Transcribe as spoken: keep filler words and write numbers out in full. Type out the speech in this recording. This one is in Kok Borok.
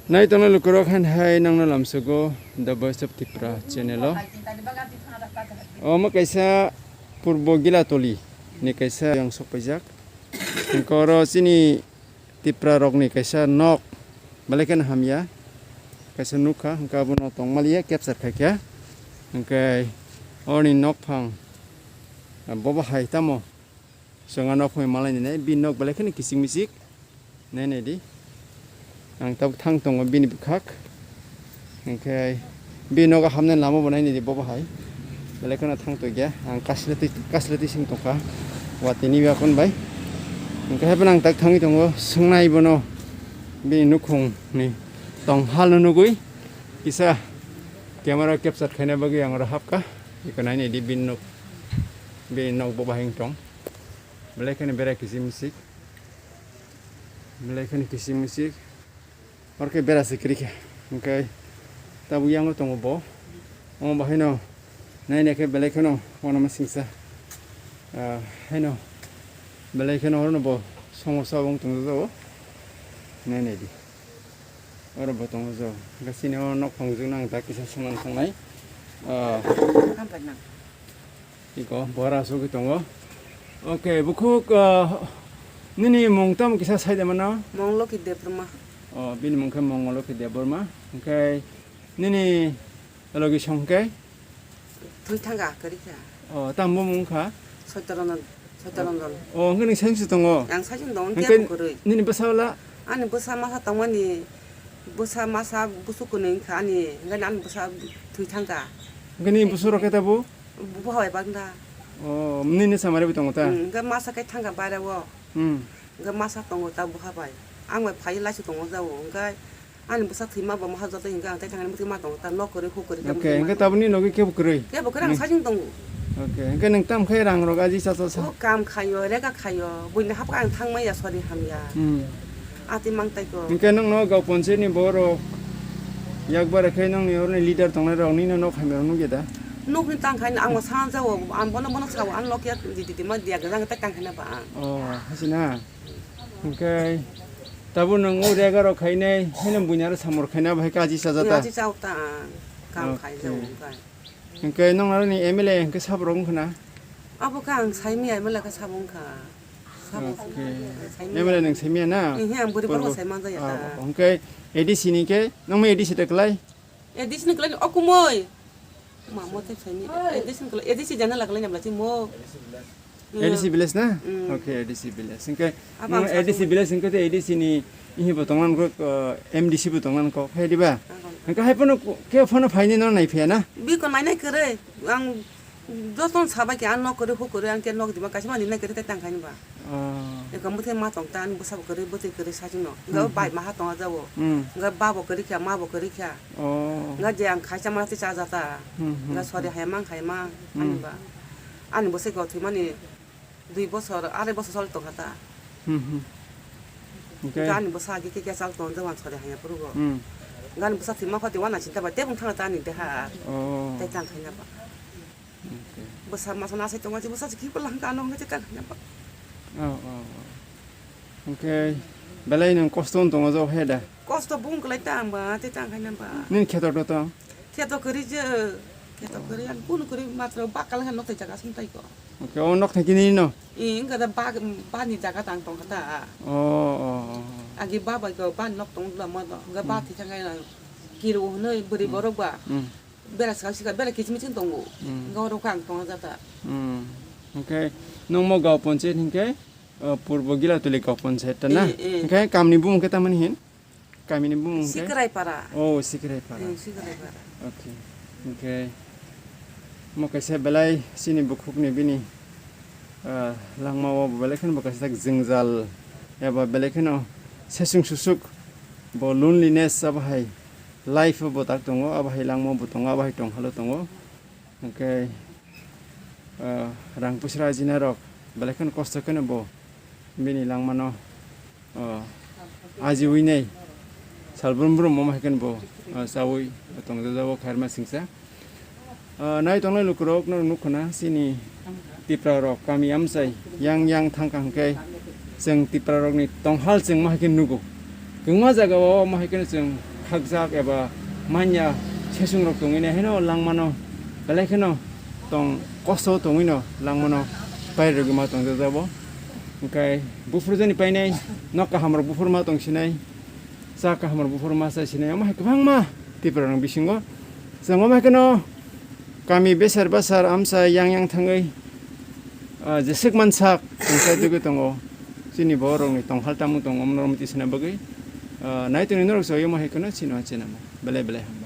Nai tongnai lukurok, han hai nangno lamsogo The Voice of Tripura channel o. Omo kaisa Purbo Gilatoli ni kaisa yang sok paijak. Hingke oro chini Tipra rokni kaisa nok, belai kheno hamya, kaisa nukha, hingke abono tongmaliya, capture khaikha. Hingke oroni nokphang, bobo hai tamo chwng a nok phai malai nai, bini nok belai kheno kichik michik, nai nai di. Ang tabuk thang tongo bini bwkhak. Hingke bini nogo hamnani lama bo nainidi bobo hai. Belai kheno thang tongya. Ang kasleti, kasleti sing tongkha. Watini yakon bai. Hingke haibano ang tak thangwi tongo. Swngnai bono bini nukhungni tonghal no nugwi kisa camera capture khaina bagwi ang oro hapkha. Iko nainidi bini nok, bini nok bobo hai wng tong. Belai kheno bera kichik michik. Belai kheno kichik michik. Oro khe bera se kwrwi kha. Hwnkhe tabuk yango tongo bo. Omo bahaino naina khe belai kheno uanama singsa. Ah, haino belai kheno orono bo somosa wng tongjago. Nainai di. Oro bo tongo jo. Hwnkhe chini o nok phang jukno ang da kisa swngnani thangnai. Ah. Hambai nang. Iko bora asugwi tongo. Okay, bukhuk, ah, nini mung tamo kisa sai de mano? Mung Lokhi Debbarma. Oh, bini mung khe Mung Lokhi Debbarma. Hwnkhe nini logi song khe? Thwi thanga kwrwi kha. Oh, tamo mung kha? Soitorondon, Soitorondon. Oh, hwnkhe nwng sai se tongo? Ang sai se tongo, hwnkhe kebo kwrwi. Nini bwsa wla? Ani bwsa masa tongmani, bwsa masa busu kwnwi wngkha ani, hwnkhe ani bwsa thwi thangkha. Hwnkhe nini busu rok khe tabuk? Buha bai bangda. Oh, nini samari bo tongo ta? Hmm, hwnkhe masa khe thangkha baira o. Hmm. Hwnkhe masa tongo ta buha bai. Ang bai phai lasu tongo jao. Hwnkhe ani bwsa thwima bo maha joto hwnkhe ang tai thangani mwtwi ma tongo ta. Nok kwrwi huk kwrwi ta. Okay, mwtwi ma hwnkhe tongo. Tabukni logi kebo kwrwi? Kebo kwrwi ang sajwng tongo. Okay, hwnkhe nwng tamo khe rang rok aji cha cha sa? O kam khaio, rega khaio. Buini hapkha ang thangmaya sori hamya. Hmm. Ati mang tai ko. Hwnkhe nwngno gao ponchayat ni borok yakbar khe nwngni oroni leader tongnai rok nini nok hamya rok nukya da? Nukni tang khaina ang bo sana jao, ang bono bono sao, ang lokya di di di ma diya gajang tai tang khaina ba ang. Oh, hasina. Hwnkhe tabuk nwng o rega rok khainai, haino buini aro samor khaina bahai kaji sajata. Kaji chao ta ang, kam khai jao. Okay. Hwnkhe. Hwnkhe nwng aroni M L A hwnkhe saborok wngkha na? Abo khe ang saimanya M L A khe sabo wngkha. Sabo. Okay. Saimanya. M L A nwng saimanya na? Ehe, ang bwrwi borok saimanja ya ta. Ah, hwnkhe A D C ni khe, nwng ma A D C de kwlai? A D C ni kwlai ni, o kumui. Ma mo te saimanya. A D C ni kwlai, A D C jana la kwlai na bla chimo. A D C village na? Mm. Okay, A D C village. Hwnkhe, abo ang nwng A D C village hwnkhe te A D C ni ihi bo tongna nangkuk, uh, M D C bo tongna nangkuk, hai diba? Ang kok. Hwnkhe hai phano, khe phano phaini no nai phiya na? Biko nainai kwrwi, ang jotono sabai khe, ang nok kwrwi, huk kwrwi, ang khe nok dima kaisa ma ninai kwrwi tei tang khaini ba. Oh. Eko mwthai ma tong ta, ani bwsa bo kwrwi, bwtwi kwrwi sa chwngno. Hwnkhe bai maha tongo jao. Hmm. Hwnkhe ba bo kwrwi kha, ma bo kwrwi kha. Oh. Hwnkhe je ang khaisa ma tei cha ja ta. Hmm, hmm, hwnkhe sori hai mang hai mang, ani ba. Ani bwsai kok thwimani dui bosor, arai bosor choli tongkha ta. Hmm, hmm. Hwnkhe? Hwnkhe ani bwsa agi khe khe chal tong jao ang sori haya phuru go. Hmm. Hwnkhe ani bwsa thwima phatwi uanaising ta bai tei bung thangna ta ani deha. Oh. Tei tang khaina ba. Okay. Bwsa masa na sai tongo, bwsa se khipa lang ka ano hwnkhe tei tang khaina ba. Oh, oh, oh. Hwnkhe belai nwng kosto wng tongo jao he da? Kosto bung kwlai ta ang ba, tei tang khaina ba. Nini kheto to tong? Kheto kwrwi je, kheto kwrwi ang kunu kwrwi matro ba kala khe nok thai jaga sung tai ko. Okay, o nok thai kini no? I, wngkha da ba, ba ni jaga tang tong kha ta. Oh, oh, oh, oh. Agi ba bai ko, ba nok tong la mo do. Wngkha ba thai thang khe kiru hwnwi bwrwi borok ba. Hmm. Bera sika sika, bera kiching miching tongo. Hmm. Wngkha oro khe ang tong ja ta. Hmm. Okay, nwng mo gao ponchayat hinkhe, uh, Purbo Gilatuli gao ponchayat ta na? Eh, eh. Hinkhe kamni bumung khe tamani hin? Kamini bumung khe? Sikrai para. Oh, Sikrai para. Eh, Sikrai para. Okay. Okay. Mo kaisa belai chini bukhukni bini, ah, langma o belai kheno bo kaisa jwngjal eba belai kheno sesung susuk bo loneliness abo hai life o bo tak tongo, abo hai langma o bo tongo, abo hai tong halo tongo. Hwnkhe, ah, rang puisra ajina rok belai kheno kosto kheno bo bini langmano, ah, ajiwi nai salbrum brum omo hai kheno bo, ah, chawi tongjago khairma singsa. Ah, nai tongnai lukurok no nukho na chini Tipra rok kami amchai yang yang thangkha hwnkhe chwng Tipra rokni tonghal chwngma hai khe nugo. Kwbangma jaga o omo hai kheno chwng khakjak eba manya sesung rok tongwi nai haino langmano, belai kheno tong kosto tongwi no langmano pairwgwi ma tongjago. Hwnkhe buphurjani painai nok kaham rok buphur ma tongsinai, cha kaham rok buphur ma chaisinai, omo hai kwbangma Tripura rokni bisingo chwng omo hai kheno kami besar basar amsa yang yang thangwi, ah, jeswk mansak tongsa dugwi tongo. Chini borokni tongkhal tamo tongo, omo norok tisina bagwi, ah, naitoni norok chai omo hai kheno chini o chenamo belai belai ham.